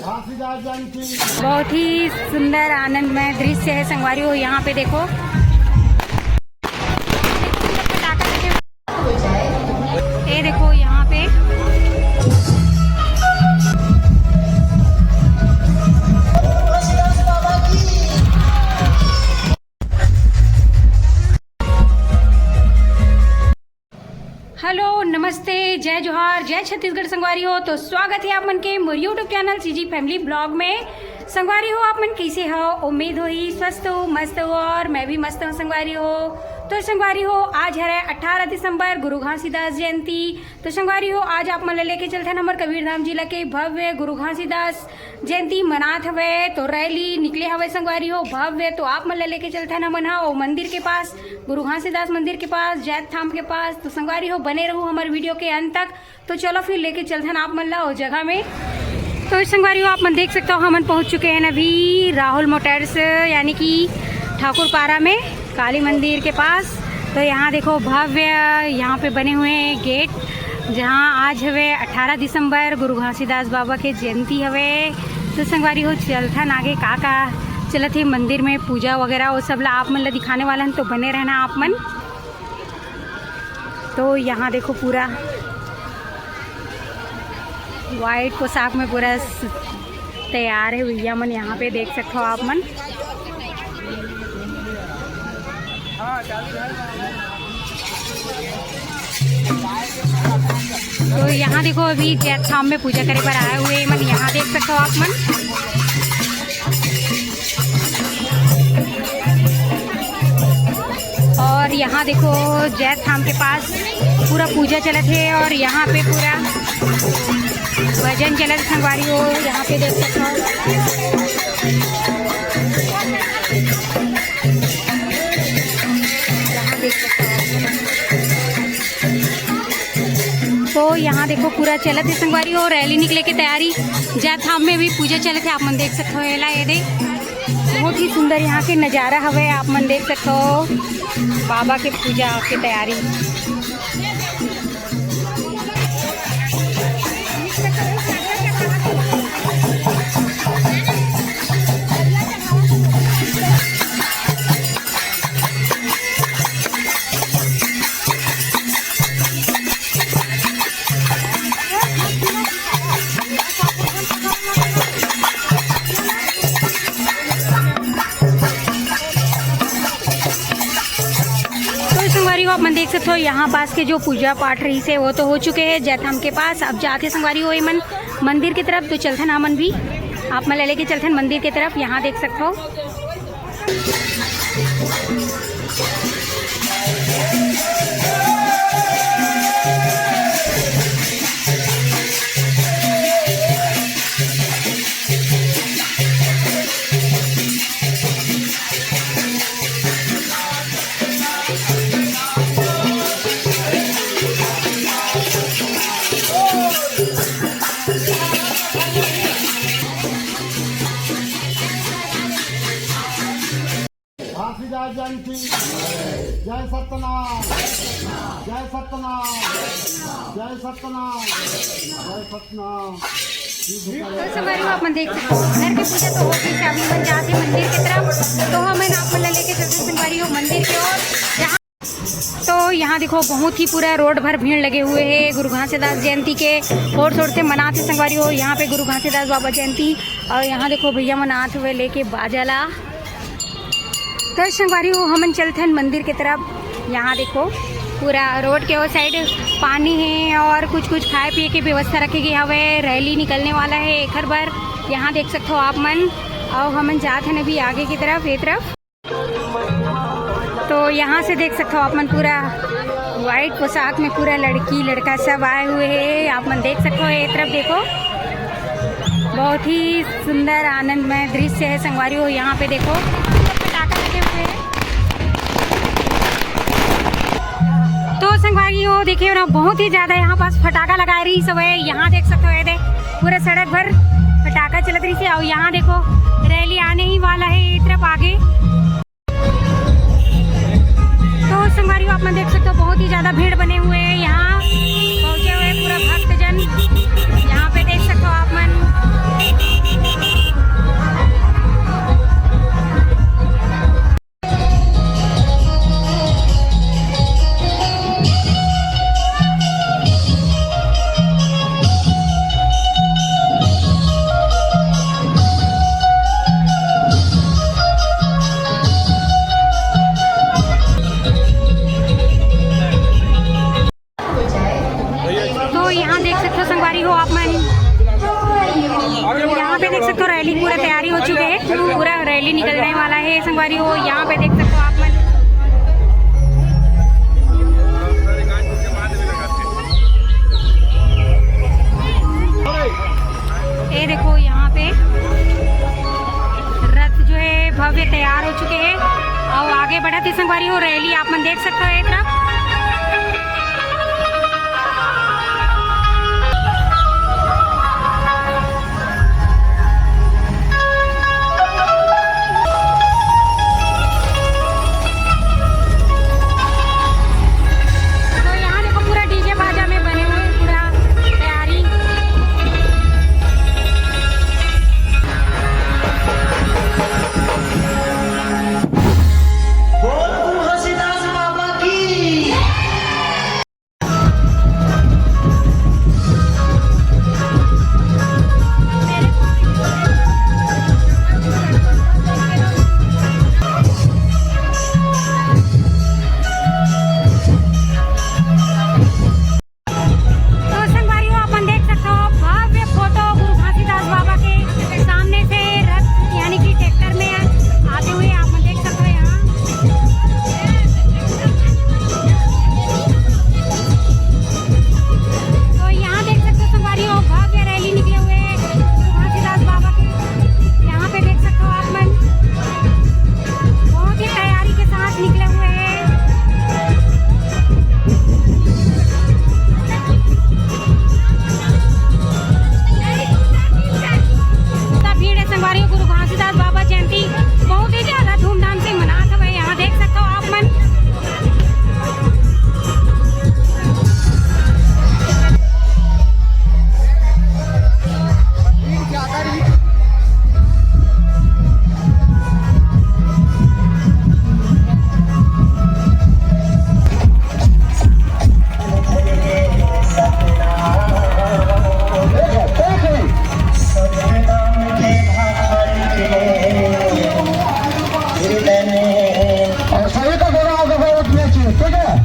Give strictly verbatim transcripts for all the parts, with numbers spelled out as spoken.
बहुत ही सुंदर आनंदमय दृश्य है संगवारी हो। यहाँ पे देखो, ये देखो यहाँ पे। हेलो, नमस्ते, जय जोहार, जय छत्तीसगढ़ संगवारी हो। तो स्वागत है आप मन के मोर YouTube channel CG family blog में। संगवारी हो, आप मन कैसे हो? उम्मीद होही स्वस्थ हो, मस्त हो, और मैं भी मस्त हूँ संगवारी हो। तो संगवारी हो, आज हरे अठारह दिसंबर, गुरु घासीदास जयंती। तो संगवारी हो, आज आप मन ला लेके चलथन हमर कबीरधाम जिला के भव्य गुरु घासीदास जयंती मनात हवे, तो रैली निकले हवे संगवारी हो भव्य। तो आप मन ला लेके चलथन हमन हा ओ मंदिर के पास, गुरु घासीदास मंदिर के पास, जैत थाम के पास। तो संगवारी हो, बने रहू हमर वीडियो के अंत तक। तो चलो फिर लेके चलथन आप मन ला ओ जगह में। तो संगवारी हो, आप मन देख सकते हो, हमन पहुंच चुके हैं अभी राहुल मोटर्स, यानी कि ठाकुर पारा में, काली मंदिर के पास। तो यहाँ देखो भव्य, यहाँ पे बने हुए हैं गेट, जहाँ आज हवे अठारह दिसंबर, गुरु घासीदास बाबा के जयंती हवे। तो संगवारी हो, चलथन आगे का का चलत हे मंदिर में, पूजा वगैरह, वो सब ला आप मन ला दिखाने वाला हन, तो बने रहना आप मन। तो यहाँ देखो, पूरा वाइट पोशाक में पूरा स-, तैयार है भैया मन, यहाँ पे देख सकते हो आप मन। तो यहाँ देखो, अभी जैत थाम में पूजा करे पर आए हुए मन, यहाँ देख सकते हो आप मन। और यहाँ देखो, जैत थाम के पास पूरा पूजा चलत हे और यहाँ पे पूरा भजन चलत हे संगवारी हो। यहाँ पे देख सकते हो, यहाँ देख सकते हो। तो यहाँ देखो, पूरा चलत हे संगवारी हो, रैली निकले के तैयारी। जैत थाम में भी पूजा चलत हे, आप मन देख सकते हो। एला ये दे, बहुत ही सुंदर यहाँ के नजारा हवे, आप मन देख सकते हो। बाबा के पूजा के तैयारी। तो संगवारी हो, आप मन देख सकते हो, यहाँ पास के जो पूजा पाठ रहिस हे, वो तो हो चुके हैं जैतधाम के पास। अब जात हे संगवारी हो, एमन मंदिर की तरफ, तो चलथन हमन भी, आप मन ला लेके चलथन मंदिर की तरफ। यहाँ देख सकते हो। घासीदास जयंती। जय सतनाम, जय सतनाम, जय सतनाम, जय सतनाम। तो संगवारी हो, आप मन देख सकते हो, घर के पूजा तो हो गई, अभी मन जात हे मंदिर की तरफ। तो हमन आप मन ला लेके चलते संगवारी हो मंदिर की ओर, जहाँ तो यहाँ देखो, बहुत ही पूरा रोड भर भीड़ लगे हुए है गुरु घासीदास जयंती के। ओर शोर से मनात हे संगवारी हो यहाँ पे गुरु घासीदास बाबा जयंती। और यहाँ देखो, भैया मन आत हुए लेके बाजा ला। तो संगवारी हो, हमन चलथन मंदिर के तरफ। यहाँ देखो, पूरा रोड के ओ साइड पानी है और कुछ कुछ खाए पिए के व्यवस्था रखे गए हवे। रैली निकलने वाला है एखर बर, यहाँ देख सकते हो आप मन। और हमन जात हन अभी आगे की तरफ, ये तरफ। तो यहाँ से देख सकते हो आप मन, पूरा व्हाइट पोशाक में पूरा लड़की लड़का सब आए हुए हैं। आप मन देख सकते हो, ये तरफ देखो, बहुत ही सुंदर आनंदमय दृश्य है संगवारी हो। यहाँ पे देखो, पटाखा लगे हुए हैं। तो संगवारी हो, देखिए ना, बहुत ही ज्यादा यहाँ पास फटाका लगा रही सब है। यहाँ देख सकते हो, ये दे, पूरा सड़क भर फटाका चलत रही से। और यहाँ देखो, रैली आने ही वाला है ये तरफ आगे। तो संगवारी हो, आप मन देख सकते हो, बहुत ही ज्यादा भीड़ बने हुए हैं यहाँ पहुंचे हुए पूरा भक्तजन। यहाँ पे देख सकते हो आप मन, तो संगवारी हो आप मन, यहाँ पे देख सकते हो, रैली पूरा तैयारी हो चुके हैं, पूरा रैली निकलने वाला है। संगवारी हो, यहाँ पे देख सकते हो आप मन। ये देखो, यहाँ पे रथ जो है भव्य तैयार हो चुके हैं और आगे बढ़त हे संगवारी हो। रैली आप मन देख सकते हो एक तरफ। तो यहाँ देखो, पूरा डीजे बाजा में बने हुए, पूरा तैयारी। बोल गुरु घासीदास बाबा की। तो संगवारी हो, अपन देख सकते हो भव्य फोटो गुरु घासीदास बाबा के सामने से रथ यानी कि ट्रैक्टर में आते हुए आप देख सकते हो यहाँ। तो यहाँ देख सकते हो संगवारी हो, भव्य रैली निकले हुए हैं गुरु घासीदास बाबा के। यहाँ पे देख सकते हो आप मन, बहुत ही तैयारी के साथ निकले हुए हैं। इतना भीड़ है संगवारी हो, गुरु घासीदास बाबा जयंती बहुत ही ज्यादा धूमधाम से मनात हवे। यहाँ देख सकते हो आप मन। और सभी को बोला होगा, बहुत नीचे, ठीक है?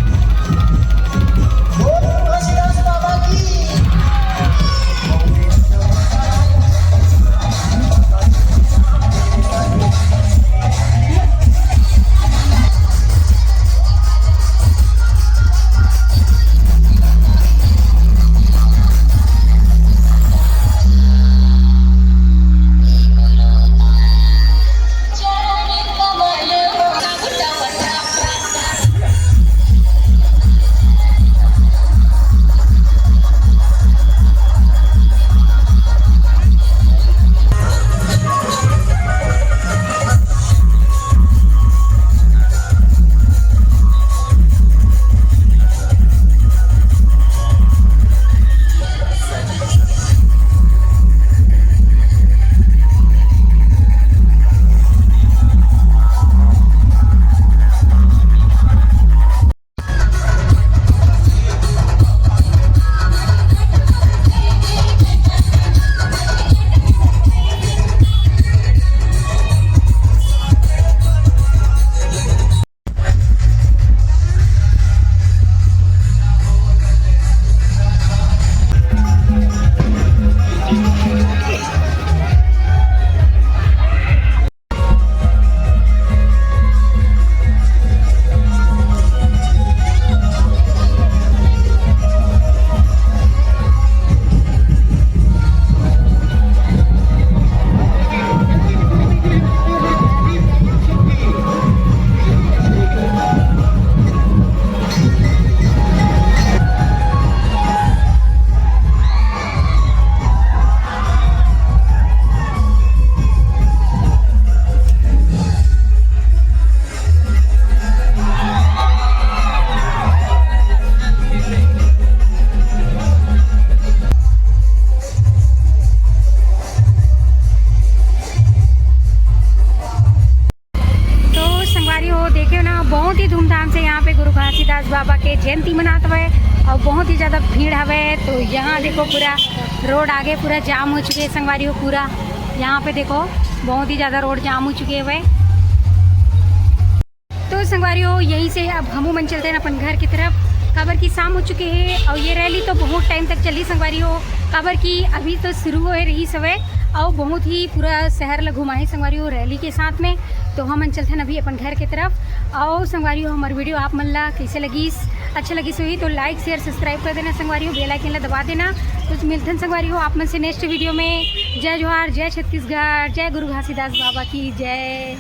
तो संगवारी हो, देखे हो ना, बहुत ही धूमधाम से यहाँ पे गुरु घासीदास बाबा के जयंती मनात हवे और बहुत ही ज्यादा भीड़ हवे। तो यहाँ देखो, पूरा रोड आगे पूरा जाम हो चुके हैं संगवारी हो। पूरा यहाँ पे देखो, बहुत ही ज्यादा रोड जाम हो चुके हुए। तो संगवारी हो, यहीं से अब हमू मन चलते हैं अपन घर की तरफ। काबर कि शाम हो चुके हे अउ ये रैली तो बहुत टाइम तक चली संगवारी हो, काबर कि अभी तो शुरू होए रहिस हवय अउ बहुत ही पूरा शहर ल घुमाही संगवारी हो रैली के साथ में। तो हमन चलथन अभी अपन घर के तरफ। अउ संगवारी हो, हमर वीडियो आप मन ला कैसे लगिस, अच्छा लगिस होही तो like, share, subscribe कर देना संगवारी हो, bell icon ला दबा देना। तो मिलथन संगवारी हो आप मन से next वीडियो में। जय जोहार, जय छत्तीसगढ़, जय गुरु घासीदास बाबा की जय।